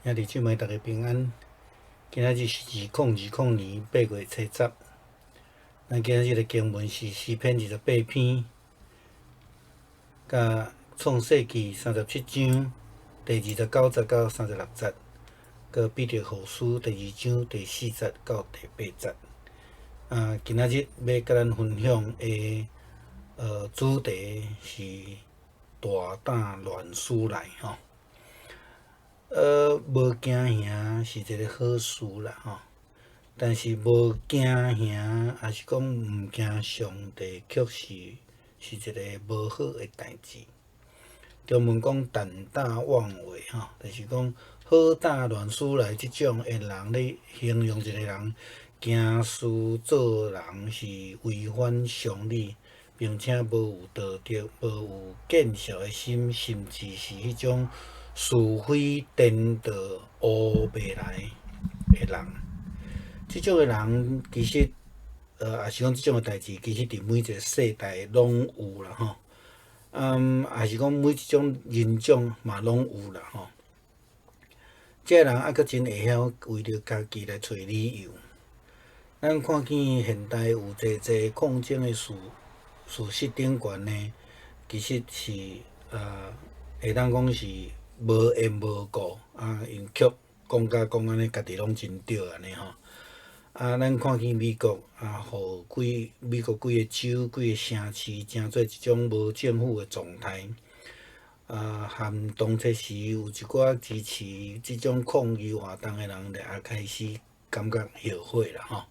兄弟姊妹，逐家平安。今仔日是2020年8月初十。咱今仔日的經文是詩篇28篇，佮創世記37章第29節到36節，佮彼得後書第二章第四節到第八節。啊，今仔日欲佮咱分享的主題是大膽亂使來吼。無驚嚇是一个好事啦吼，但是無驚嚇，抑是講毋驚上帝，卻是是一个無好的代誌。中文講膽大妄為吼，就是講好膽亂使來這種的人咧，形容一个人行事做人是違反常理，並且無有道德、無有見識的心，甚至是彼種是非顛倒、烏白來的人。這種的人其實，抑是講這種的代誌，其實佇每一个世代攏有啦吼。嗯，抑是講每一種人種嘛攏有啦吼。這个人猶閣真會曉為著家己來揣理由。咱看見現代有濟濟抗爭的事實頂懸呢，其實是會當講是無緣無故啊，𪜶卻講甲講按呢，家己攏真對按呢吼。啊，咱看見美國啊，予幾美國幾个州、幾个城市，成做一種無政府的狀態。啊，含當初時有一寡支持這種抗議活動的人，也開始感覺後悔啦吼。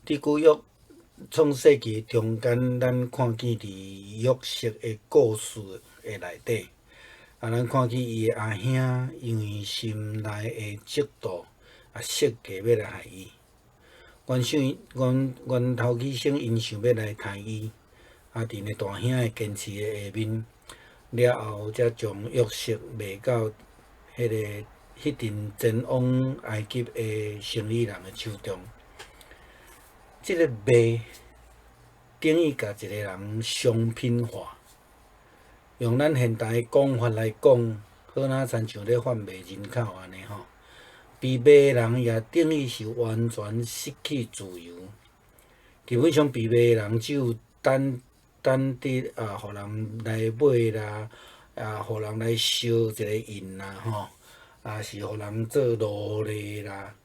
佇舊約創世記中間，咱看見佇約瑟的故事的內底，啊，咱看見伊的阿兄因為心內的嫉妒，啊，設計欲來害伊。原想原原頭起先，𪜶想欲來刣伊，啊，佇呢大兄的堅持的下面，了後才將約瑟賣到彼个彼陣前往埃及的生意人的手中。這个賣等於共一个人商品化，用咱現代的講法來講，好若親像咧販賣人口按呢吼。被賣人也等於是完全失去自由。基本上被賣人只有等等佇啊，予人來買啦，啊，予人來燒一个印啦吼，啊是予人做奴隸啦，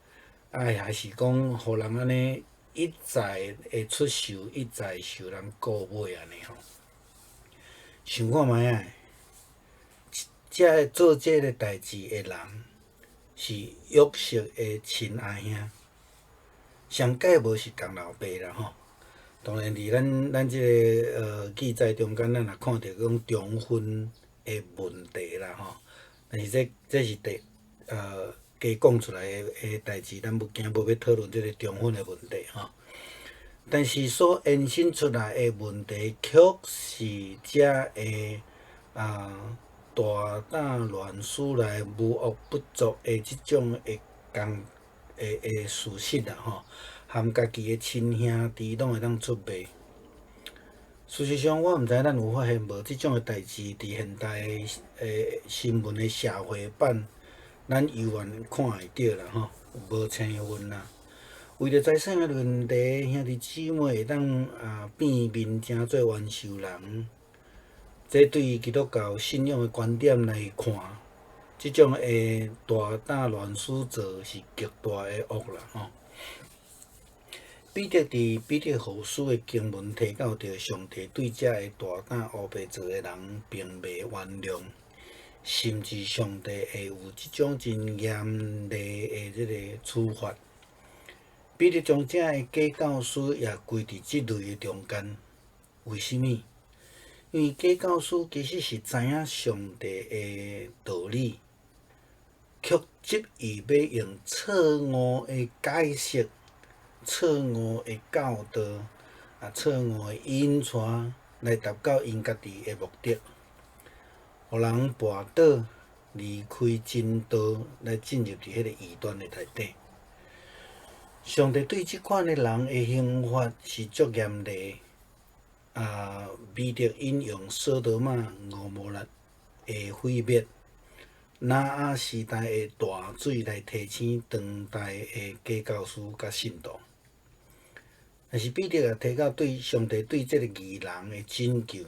啊，抑是講予人按呢一再的出售，一再受人購買按呢吼。想看覓仔，這做這个代誌的人是約瑟的親阿兄，上蓋無是仝老爸啦吼。當然，佇咱這个記載中間，咱也看著講重婚的問題啦吼。但是這這是第加講出來的的代誌，咱無驚無欲討論這个重婚的問題吼。但是所延伸出來的問題，卻是遮个啊大膽亂使來無惡不作的這種的工的的事實啦吼，含家己的親兄弟攏會當出賣。事實上，我毋知咱有發現無，這種的代誌佇現代的新聞的社會版，咱猶原看會著啦吼，無青雲啦。為著財產的問題，兄弟姊妹會當啊變面成做冤仇人，這對基督教信仰的觀點來看，這種的大膽亂使做是極大的惡啦吼。彼得佇彼得後書的經文提到著，上帝對遮个大膽烏白做的人，並袂原諒，甚至上帝會有這種真嚴厲的這个處罰。彼得將遮个假教師也歸佇這類的中間，為啥物？因為假教師其實是知影上帝的道理，卻執意欲用錯誤的解釋、錯誤的教導、啊錯誤的引帶來達到𪜶家己的目的，予人跋倒，離開真道，來進入佇彼个異端的內底。上帝對這款的人的刑罰是足嚴厲。啊，彼得引用索多瑪、蛾摩拉的毀滅，挪亞時代的大水來提醒當代的假教師佮信徒。但是彼得也提到對上帝對這个義人的拯救，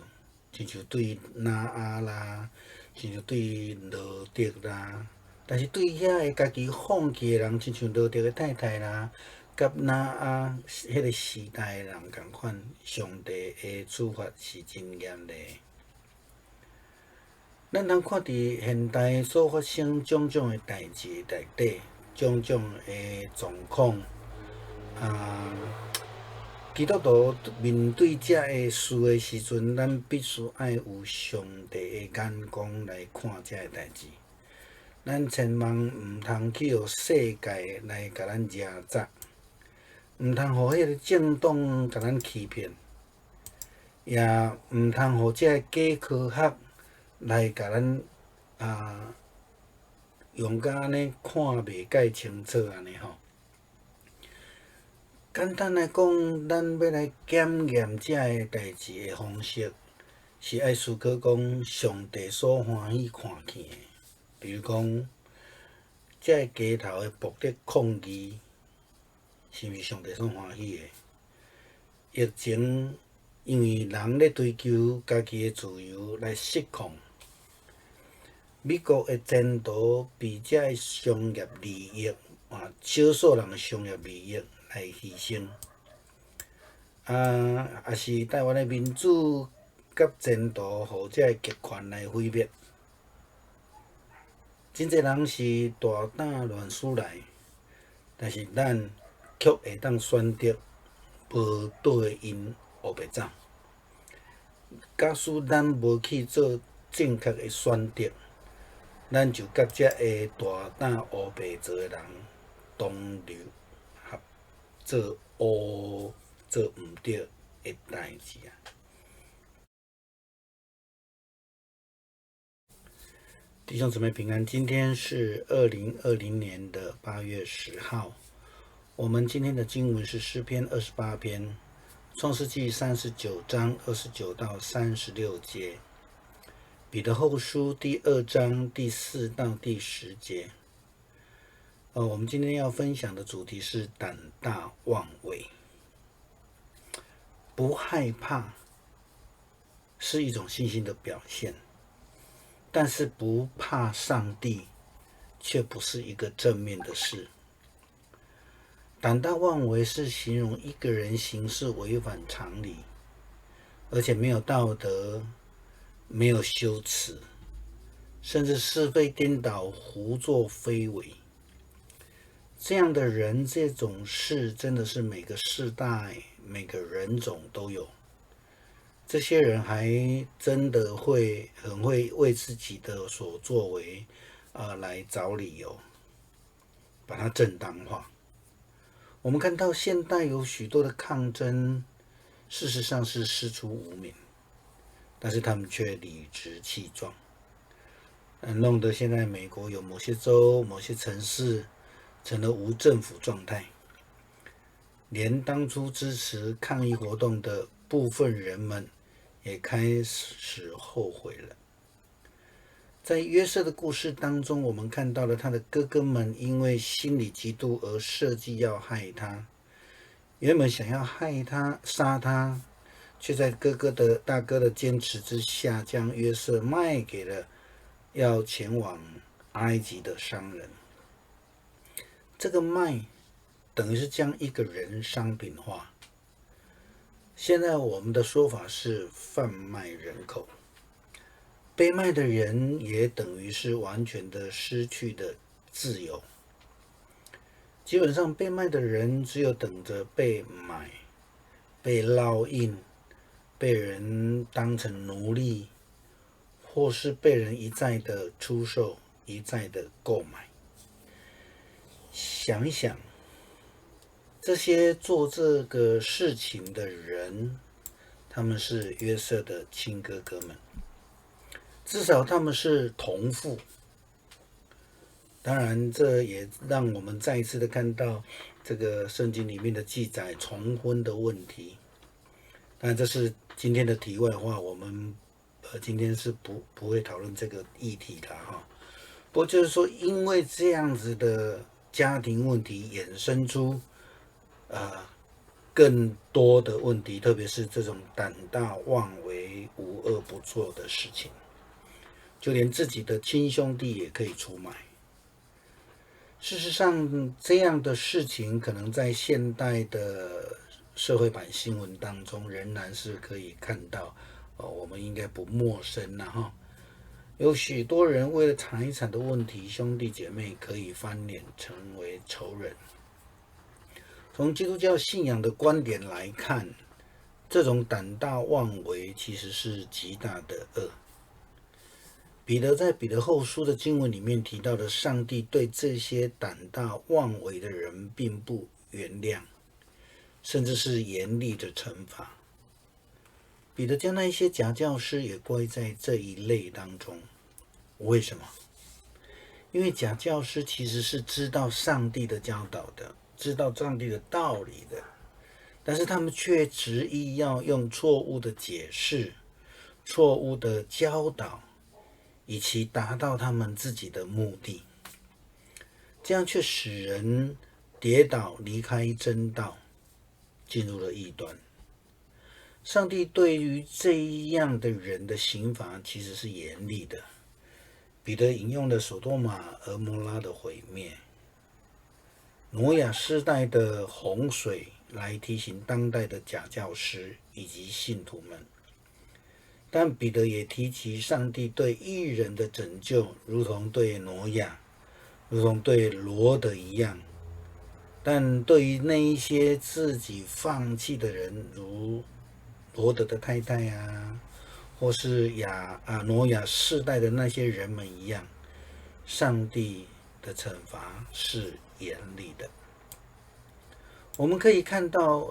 親像對挪亞啦，親像對羅得啦。但是對遐个家己放棄的人，親像羅得的太太啦，佮挪亞彼个時代的人仝款，上帝的處罰是真嚴厲。咱通看佇現代所發生種種的代誌內底，種種的狀況，啊，基督徒面對這个事的時陣，咱必須愛有上帝的眼光來看這个代誌。咱千萬毋通去予世界來共咱賒詐，毋通予彼个政黨共咱欺騙，也毋通予這个假科學來共咱啊用甲按呢看袂蓋清楚按呢吼。簡單來講，咱欲來檢驗這个代誌的方式，是愛思考講上帝所歡喜看見的。比如講，這个街頭的暴力抗議，是毋是上帝所歡喜的？疫情因為人咧追求家己的自由來失控，美國的前途被這个商業利益啊，少數人的商業利益來犧牲，啊，抑是台灣的民主佮前途，予這个極權來毀滅。真濟人是大膽亂使來，但是咱卻會當選擇無綴𪜶烏白走。假使咱無去做正確的選擇，咱就佮這个大膽烏白做的人同流合做烏做毋對的代誌啊！弟兄姊妹平安，今天是2020年的8月10號。我們今天的經文是詩篇28篇，創世紀39章29到36節，彼得後書第二章第4到第10節。我們今天要分享的主題是膽大妄為，不害怕是一種信心的表現。但是不怕上帝，卻不是一個正面的事。膽大妄為是形容一個人行事違反常理，而且沒有道德、沒有羞恥，甚至是非顛倒、胡作非為。這樣的人，這種事真的是每個世代、每個人種都有。這些人還真的會很會為自己的所作為啊來找理由，把它正當化。我們看到現代有許多的抗爭，事實上是師出無名，但是他們卻理直氣壯，弄得現在美國有某些州、某些城市成了無政府狀態，連當初支持抗議活動的部分人們也開始後悔了。在約瑟的故事當中，我們看到了他的哥哥們因為心裡嫉妒而設計要害他。原本想要害他、殺他，卻在哥哥的大哥的堅持之下，將約瑟賣給了要前往埃及的商人。這個賣等於是將一個人商品化。現在我們的說法是販賣人口，被賣的人也等於是完全的失去的自由。基本上被賣的人只有等着被買、被烙印、被人當成奴隸，或是被人一再的出售、一再的購買。想一想，這些做這個事情的人，他們是約瑟的親哥哥們，至少他們是同父。當然，這也讓我們再一次的看到這個聖經裡面的記載重婚的問題。但這是今天的題外話，我們今天是不會討論這個議題的哈。不過就是說，因為這樣子的家庭問題衍生出更多的問題，特別是這種膽大妄為、無惡不作的事情，就連自己的親兄弟也可以出賣。事實上，這樣的事情可能在現代的社會版新聞當中仍然是可以看到，哦，我們應該不陌生了哈。有許多人為了財產的問題，兄弟姐妹可以翻臉成為仇人。從基督教信仰的觀點來看，這種膽大妄為其實是極大的惡。彼得在彼得後書的經文裡面提到的，上帝對這些膽大妄為的人並不原諒，甚至是嚴厲的懲罰。彼得將那些假教師也歸在這一類當中。為什麼？因為假教師其實是知道上帝的教導的，知道上帝的道理的，但是他們卻執意要用錯誤的解釋、錯誤的教導，以期達到他們自己的目的，這樣卻使人跌倒，離開真道，進入了異端。上帝對於這樣的人的刑罰其實是嚴厲的。彼得引用了所多瑪、蛾摩拉的毀滅、挪亞世代的洪水，來提醒當代的假教師以及信徒們。但彼得也提及上帝對義人的拯救，如同對挪亞、如同對羅得一樣。但對於那一些自己放棄的人，如羅得的太太啊，或是挪亞世代的那些人們一樣，上帝的懲罰是嚴厲的。我們可以看到，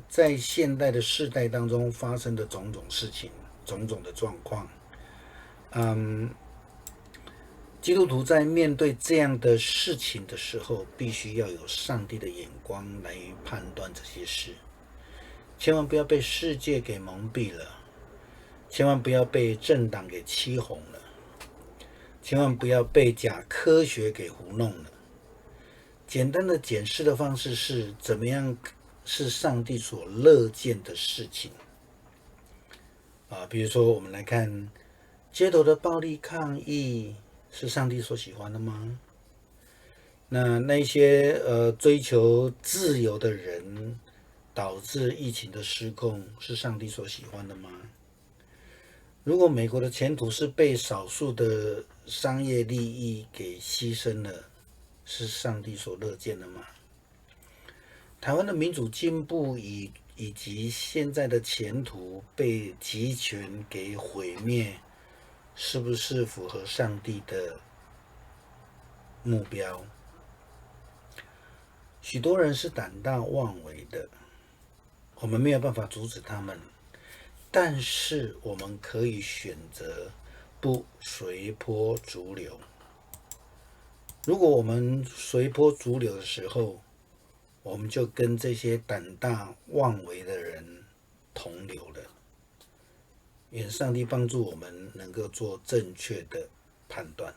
在現代的世代當中發生的種種事情、種種的狀況，基督徒在面對這樣的事情的時候，必須要有上帝的眼光來判斷這些事，千萬不要被世界給蒙蔽了，千萬不要被政黨給欺哄了，千萬不要被假科學給糊弄了。簡單的檢視的方式是，怎麼樣是上帝所樂見的事情啊？比如說，我們來看街頭的暴力抗議是上帝所喜歡的嗎？那些追求自由的人導致疫情的失控是上帝所喜歡的嗎？如果美國的前途是被少數的商業利益給犧牲了，是上帝所樂見的嗎？台灣的民主進步以及現在的前途被極權給毀滅，是不是符合上帝的目標？許多人是膽大妄為的，我們沒有辦法阻止他們，但是我們可以選擇不隨波逐流。如果我們隨波逐流的時候，我們就跟這些膽大妄為的人同流了。願上帝幫助我們能夠做正確的判斷。